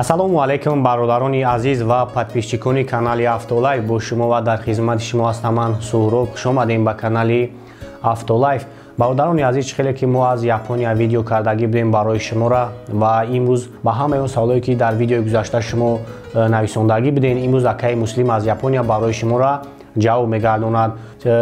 Ассалому алайкум, бародарони азиз ва подписчикони канали Автолайф. Бо шумо ва дар хизмати шумо ҳастам ман, Суҳроб. Хуш омадем ба канали Автолайф. Бародарони азиз, чӣ хеле ки мо аз Япония видео кардагӣ будем барои шуморо ва имрӯз ба ҳамаи он саволое, ки дар видеои гузашта шумо нависондагӣ будем, имрӯз акаи Муслим аз Япония барои шуморо ҷавоб мегардонад.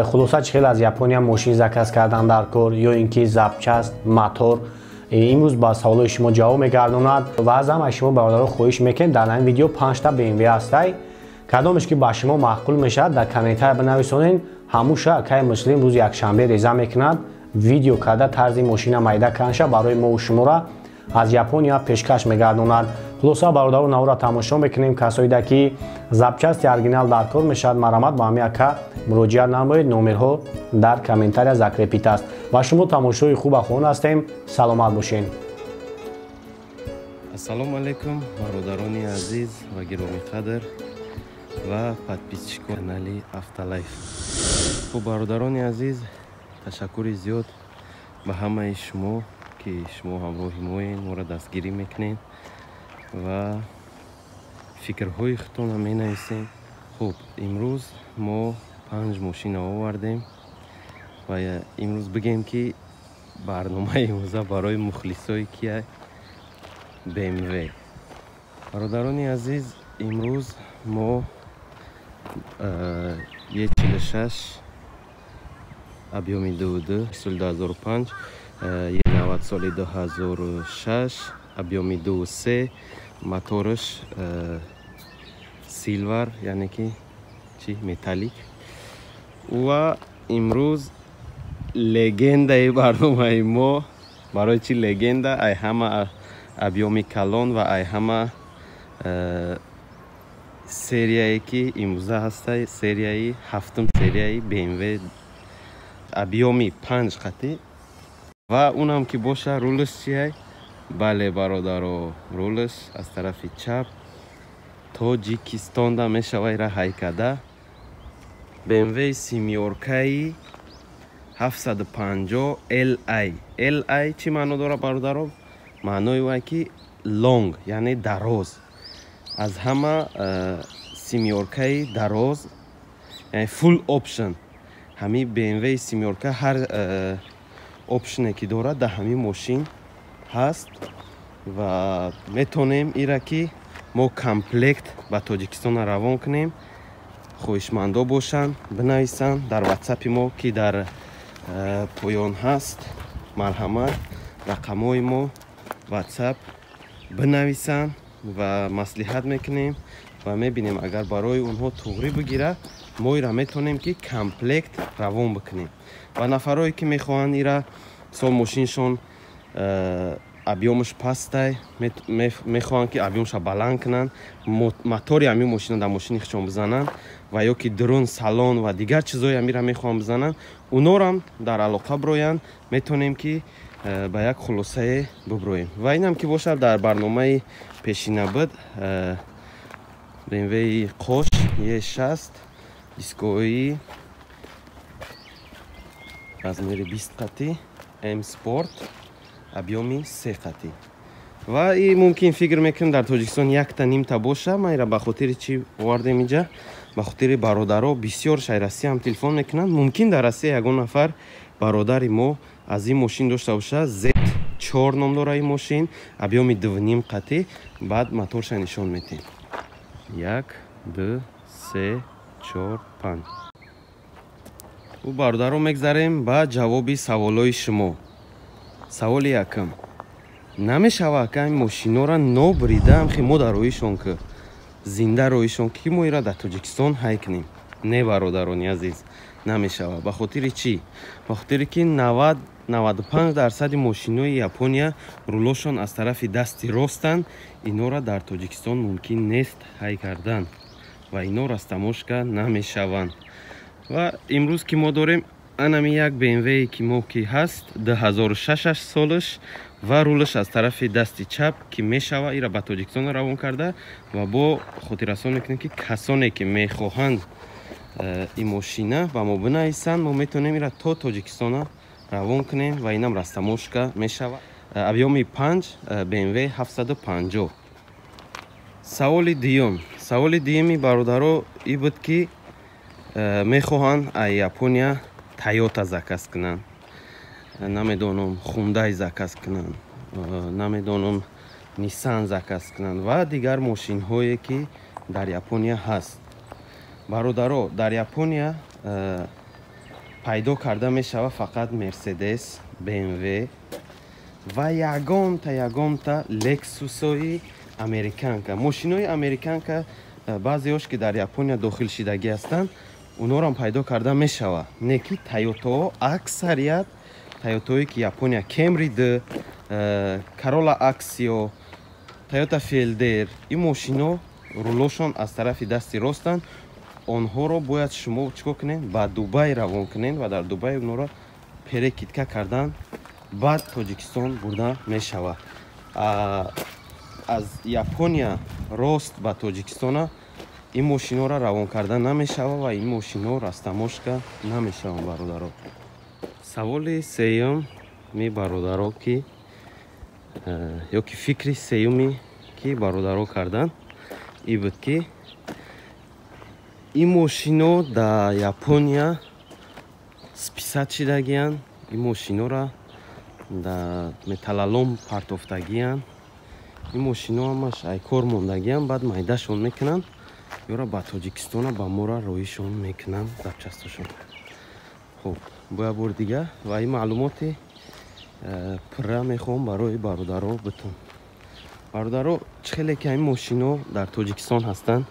Хулоса, чӣ хел аз Япония мошин заказ кардан дар кор ё ин ки запчасть, мотор, имрӯз ба саволои шумо ҷавоб мегардонад. Ва аз ҳамаи шумо, бародаро, хоҳиш мекунем, дар ин видео панҷта БМВ ҳастай, кадомеш ки ба шумо маъқул мешавад, дар комментария бинависонед. Ҳамуша акаи Муслим рӯзи якшанбе реза мекунад, видео карда, тарзи мошина майда карданша барои мову шуморо аз Япония пешкаш мегардонад. Хулоса, бародаро, навора тамошо мекунем. Касоида ки запчасти оригинал дар кор мешавад, марҳамат, ба ҳамин ака муроҷиат намоед. Номерҳо дар комментария закрепить аст. Ва шумо тамошои хуба хоҳон ҳастем. Саломат бошед. Ассалому алайкум, бародарони азиз ва гиромиқадр ва подписчикони канали Автолайф. Хуб, бародарони азиз, ташаккури зиёд ба ҳамаи шумо, ки шумо ҳамроҳи моед, моро дастгирӣ мекунед ва фикрҳои худтонро менависем. Хуб, имрӯз мо панҷ мошина овардем ва имрӯз бигем, ки барномаи имрӯза барои мухлисое ки БМВ. Бародарони азиз, имрӯз мо Е46 объёми 2,2 соли 2005, Е90 соли 2006 объёми 2,3, мотораш silver, яъне ки чи металлик. Ва имрӯз легендаи барномаи мо. Барои чи легенда? Ай ҳама объёми калон ва ай ҳама серияе ки имрӯза ҳаста, серияи ҳафтум, серияи БМВ, объёми панҷ қатӣ. Ва унам ки боша, рулаш чиай? Бале, бародаро, рулаш аз тарафи чап. Тоҷикистонда мешава ира ҳайкада. БМВ семёркаи 750 Li. Li чӣ маъно дорад, бародаро? Маънои вай ки long, яъне дароз, аз ҳама семёркаи дароз, яъне full option. Ҳамин БМВ семёрка ҳар option е ки дорад, дар ҳамин мошин ҳаст. Ва метонем ира ки мо комплект ба Тоҷикистона равон кунем. Хоҳишмандо бошанд, бинависанд дар ватсапи мо, ки дар поён ҳаст. Марҳамат, рақамҳои мо, ватсап, бинависанд ва маслиҳат мекунем ва мебинем, агар барои онҳо туғрӣ бигирад, мо ира метавонем ки комплект равон бикунем. Ва нафарое ки мехоҳанд ира, мисол, мошиншон объёмаш пастай, мехоҳанд ки объёмша баланд кунанд, мотори ҳамин мошина дар мошини худшон бизананд ва ё ки дурун, салон ва дигар чизҳои ҳамира мехоҳанд бизананд, унорам дар алоқа бироянд, метавонем ки ба як хулосае биброем. Ва инам ки бошад, дар барномаи пешина буд БМВи қош Е60, дискои размери 20 қатӣ, М Спорт, объёми се қатӣ. Ва и мумкин, фикр мекунам, дар Тоҷикистон якта нимта боша. Ман ира ба хотири чӣ овардем инҷа? Ба хотири бародаро, бисёр шай Россия ҳам телефон мекунанд. Мумкин дар Россия ягон нафар бародари мо аз ин мошин дошта боша. З чор ном дора ин мошин, объёми дувним қатӣ. Баъд моторша нишон медиҳем. Як, ду, се, чор, панҷ. Ӯ, бародаро, мегзарем ба ҷавоби саволҳои шумо. Саволи якум: намешава, ака, ин мошинора нобридаам, хи мо дар роишон ки зинда роишон ки мо ира дар Тоҷикистон ҳай кунем? Не, бародарони азиз, намешава. Ба хотири чӣ? Ба хотире ки 90, 95% мошинои Япония рулошон аз тарафи дасти ростанд. Инора дар Тоҷикистон мумкин нест ҳай кардан ва ино растаможка намешаванд. Ва имрӯз ки мо дорем анами як БМВ ки мо ки ҳаст, 2006 солаш ва рулаш аз тарафи дасти чап, ки мешава ира ба Тоҷикистон равон карда. Ва бо хотиррасон мекунем, ки касоне ки мехоҳанд ин мошина, ба мо бинависанд, мо метавонем ира то Тоҷикистона равон кунем ва инам растаможка мешава. Объёми 5, БМВ 750. Саволи дуюм. Саволи дуюми бародаро и буд, ки мехоҳанд ай Япония Тойота заказ кунанд, намедонам, Хундай заказ кунанд, намедонам, Нисан заказ кунанд ва дигар мошинҳое, ки дар Япония ҳаст. Бародаро, дар Япония пайдо карда мешавад фақат Мерседес, БМВ ва ягонта Лексусои американка. Мошинои американка баъзеош, ки дар Япония дохил шидагӣ ҳастанд, онҳоро пайдо карда мешавад. Не ки Тойотао, аксарият Тойотое, ки Япония, Кемри д, Карола Аксио, Тойота Фелдер, ин мошино рулошон аз тарафи дасти ростанд. Онҳоро бояд шумо чӣ кор кунед? Ба Дубай равон кунед ва дар Дубай онҳоро перекидка кардан, баъд Тоҷикистон бурда мешавад. Аз Япония рост ба Тоҷикистона ин мошинҳоро равон карда намешавад ва ин мошинҳо растаможка намешаванд, бародаро. Саволи сеюм ми бародаро, ки ё ки фикри сеюми, ки бародаро карданд, и буд, ки ин мошино дар Япония списать шидагиянд, ин мошинора дар металлолом партофтагиянд, ин мошино ҳамаш айкор мондагиянд, баъд майдашон мекунанд, ёра ба Тоҷикистона ба мора роҳишон мекунанд, запчастошон. Хуб, бо як бори дига ва ин маълумоти пурра мехоҳам барои бародаро битон. Бародаро, чӣ хеле ки ҳамин мошино дар Тоҷикистон ҳастанд,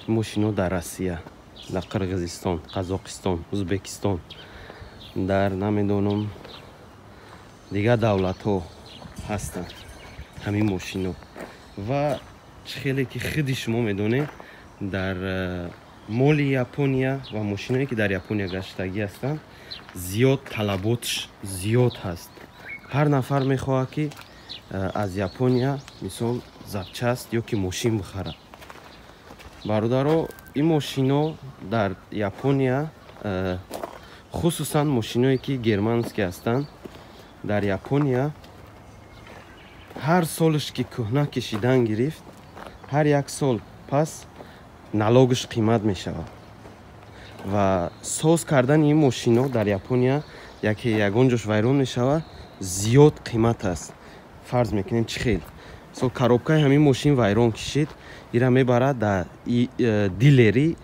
ин мошино дар Россия, дар Қирғизистон, Қазоқистон, Ӯзбекистон, дар намедонам дигар давлатҳо ҳастанд ҳамин мошино. Ва чӣ хеле ки худи шумо медонед, дар моли Япония ва мошиное, ки дар Япония гаштагӣ ҳастанд, зиёд талаботш зиёд ҳаст. Ҳар нафар мехоҳад, ки аз Япония, мисол, запчасть ё ки мошин бихарад. Бародаро, ин мошино дар Япония, хусусан мошиное, ки германский ҳастанд, дар Япония ҳар солш ки кӯҳна кашидан гирифт, ҳар як сол пас налогаш қимат мешавад. Ва соз кардани ин мошино дар Япония, яке ягон ҷош вайрон мешавад, зиёд қимат аст. Фарз мекунем, чӣ хел? Мисол, коробкаи ҳамин мошин вайрон кишид, ира мебарад дар дилери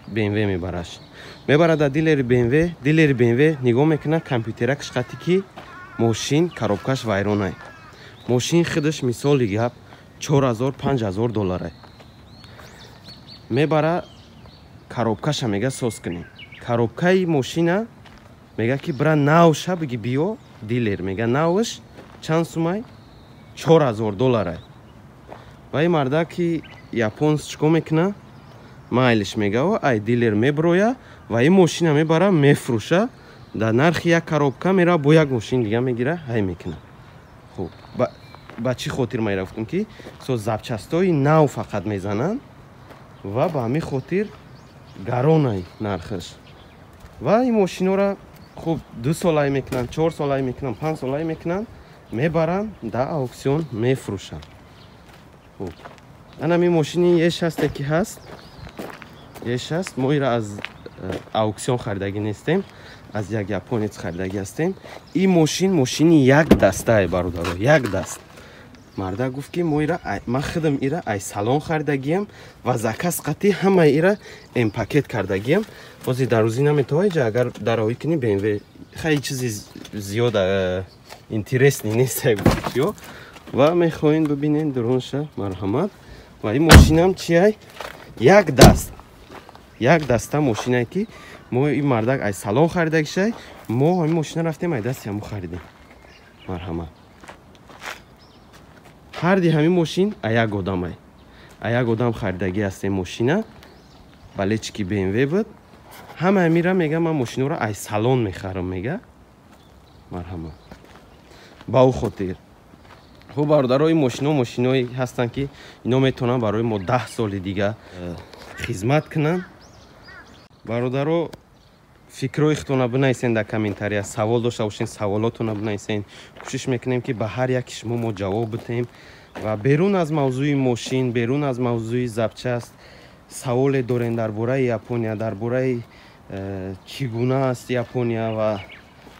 БМВ, мебараш, мебарад дар дилери БМВ. Дилери БМВ нигоҳ мекунад компютеракш қати, ки мошин коробкаш вайронай. Мошин худаш, мисоли гап, 4000, 5000 долларай. Мебара, коробкаша мега соз кунем. Коробкаи мошина мега, ки бира навша биги биё. Дилер мега, навш чанд сумай? 4000 долларай. Ва ин мардаки японс чӣ кор мекуна? Майлиш мегава, ай дилер меброя ва ин мошина мебара, мефурӯша дар нархи як коробка, мера бо як мошин дига мегира, ҳай мекуна. Хуб, ба чӣ хотир ма ира гуфтам, ки со запчастои нав фақат мезананд ва ба ҳамин хотир гаронай нархаш. Ва ин мошинора хуб 2 солай мекунанд, 4 солай мекунанд, 5 солай мекунанд, мебаранд, дар аукцион мефурӯшанд. Хуб, анами мошини Е6-е ки ҳаст, Е6, мо ира аз аукцион харидагӣ нестем, аз як японец харидагӣ ҳастем. Ин мошин мошини як дастае, бародаро, як даст. Марда гуфт, ки мо ира, ман худам ира ай салон харидагиям ва заказ қатӣ ҳамаи ира М-пакет кардагиям. Ҳозир дарӯзӣ наметавонӣ ҷа, агар дароӣ кунӣ, БМВ хай чизи зиёд интересный нест ё ва мехоҳем бибинем дуронша, марҳамат. Ва ин мошинам чиай? Як даст, як даста мошинае, ки мо ин мардак ай салон харидагишай. Мо ҳамин мошина рафтем, ай дасти ҳамо харидем. Марҳамат, ҳарди ҳамин мошин а як одамай, а як одам харидагӣ ҳастем. Мошина балечки БМВ буд. Ҳама ҳамира мега, ман мошиноро ай салон мехарам, мега. Марҳамат, ба ӯ хотир. Хуб, бародаро, ин мошино мошиное ҳастанд, ки ино метавонанд барои мо 10 соли дига хизмат кунанд. Бародаро, фикрҳои худтона бинависен дар комментария, савол дошта бошен, саволотона бинависен. Кӯшиш мекунем, ки ба ҳар яки шумо мо ҷавоб битаҳем. Ва берун аз мавзӯи мошин, берун аз мавзӯи запчаст саволе дорен дар бораи Япония, дар бораи чӣ гуна аст Япония ва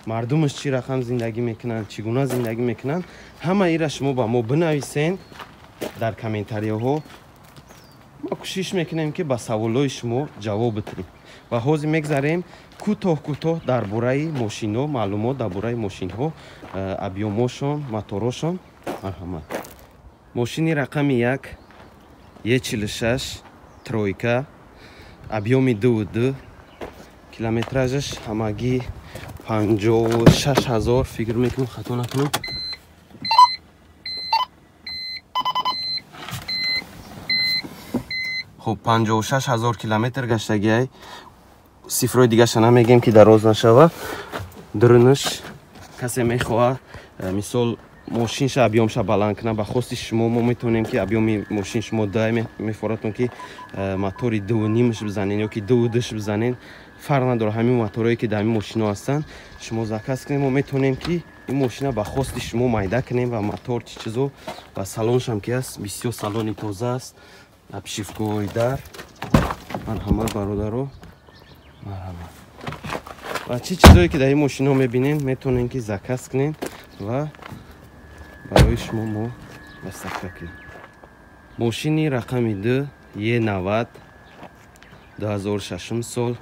мардумаш чӣ рақам зиндагӣ мекунанд, чӣ гуна зиндагӣ мекунанд, ҳама ира шумо ба мо бинависен дар комментарияҳо. Мо кӯшиш мекунем, ки ба саволҳои шумо ҷавоб бидиҳем. Ва ҳозир мегзарем кӯтоҳ кӯтоҳ дар бораи мошинҳо, маълумот дар бораи мошинҳо, объёмошон, моторошон. Марҳамат. Мошини рақами 1 Е46 тройка, объёми 2,2, километражаш ҳамагӣ 56 000, фикр мекунам хато накунам. Хуб, 56 000 километр гаштагиай. Сифрои дигаша намегем, ки дароз нашава. Дурунаш касе мехоҳад, мисол мошинша объёмша баланд кунад, ба хости шумо мо метавонем, ки объёми мошин шумо дай мефоратон, ки мотори 2,5 бизанен ё ки 2,2 бизанен, фарқ надорад. Ҳамин моторое ки дар ҳамин мошино ҳастанд, шумо заказ кунед, мо метавонем, ки ин мошина ба хости шумо майда кунем ва мотор чӣ чизо. Ва салоншам ки аст, бисёр салони тоза аст, обшивкаҳои дар. Марҳамат бародаро, марҳамат. Ва чӣ чизое ки дар ин мошино мебинен, метавонем, ки заказ кунем ва барои шумо мо доставка кунем. Мошини рақами 2 Е90 2006 сол,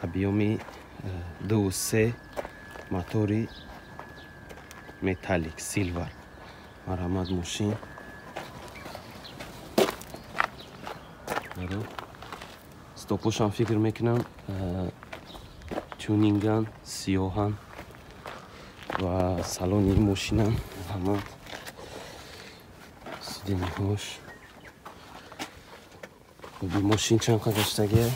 объёми 2,3, мотори металлик силвар. Марҳамат мошин. Стопошам фикр мекунам тюнинган, сиёҳан ва салони мошинам. Марҳамат. Сидениҳош. Мошин чанд қад гаштагия?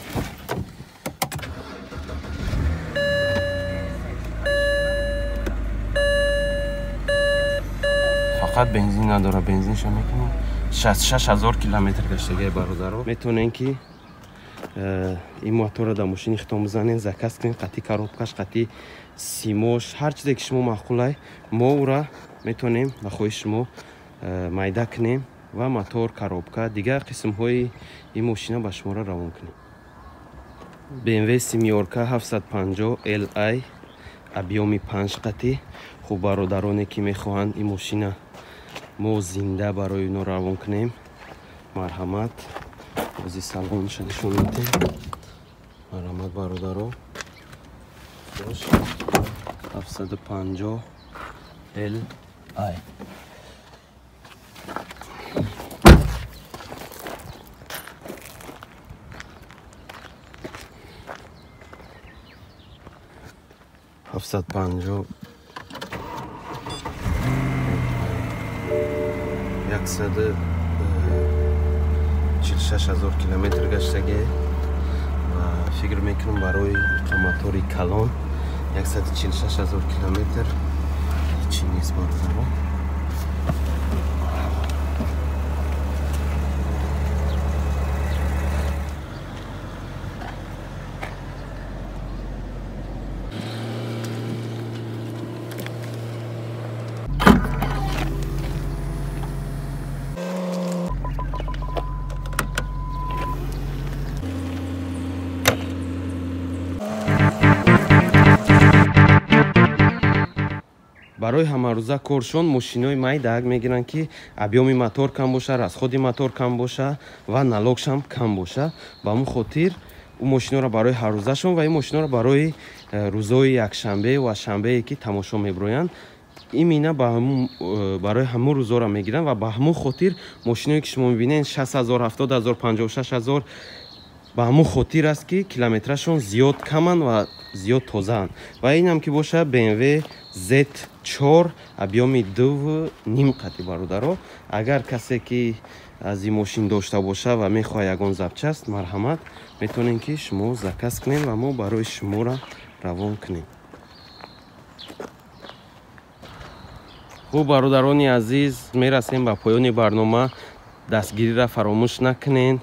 Фақат бензин надора, бензинша мекунем. 66 000 километр гаштагия бародаро. Метавонем, ки ин моторро дар мошини худтон бизанен, заказ кунем, қатъи коробкаш, қатъи симош, ҳар чизе ки шумо маъқулай, мо ӯра метавонем ба хоҳиши шумо майда кунем ва мотор, коробка, дигар қисмҳои ин мошина ба шуморо равон кунем. BMW семёрка 750 Li, объёми 5 қатӣ. Хуб, бародароне ки мехоҳанд ин мошина мо зинда барои оно равон кунем, марҳамат. Ози салонша нишон медиҳем. Марҳамат бародаро. 750 Li. 750 146 000 километр гаштагӣ ва фикр мекунам барои мотори калон 146 000 километр чӣ нест бародаро. Барои ҳамарӯза коршон мошинои майдаак мегиранд, ки объёми мотор кам боша, расходи мотор кам боша ва налогшам кам боша. Ба ҳамун хотир ӯ мошиноро барои ҳаррӯзашон ва ин мошиноро барои рӯзҳои якшанбе ва шанбее ки тамошо меброянд, имина барои ҳамун рӯзҳоро мегиранд. Ва ба ҳамун хотир мошиное ки шумо мебинед 60 000, 70 000, 56 000, ба ҳамун хотир аст, ки километрашон зиёд каманд ва зиёд тозаанд. Ва инам ки боша BMW Z4 объёми 2,5 қатӣ бародаро. Агар касе ки аз ин мошин дошта боша ва мехоҳад ягон запчаст, марҳамат, метавонем, ки шумо заказ кунем ва мо барои шуморо равон кунем. Хуб, бародарони азиз, мерасем ба поёни барнома. Дастгириро фаромӯш накунед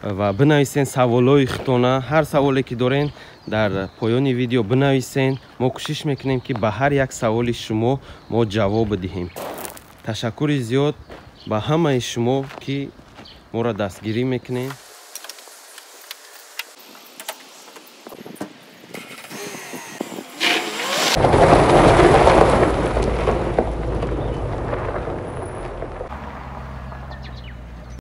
ва бинависен саволҳои худтона. Ҳар саволе ки дорен дар поёни видео бинависен. Мо кӯшиш мекунем, ки ба ҳар як саволи шумо мо ҷавоб диҳем. Ташаккури зиёд. Ба ҳамаи шумо, ки моро дастгирӣ мекунед.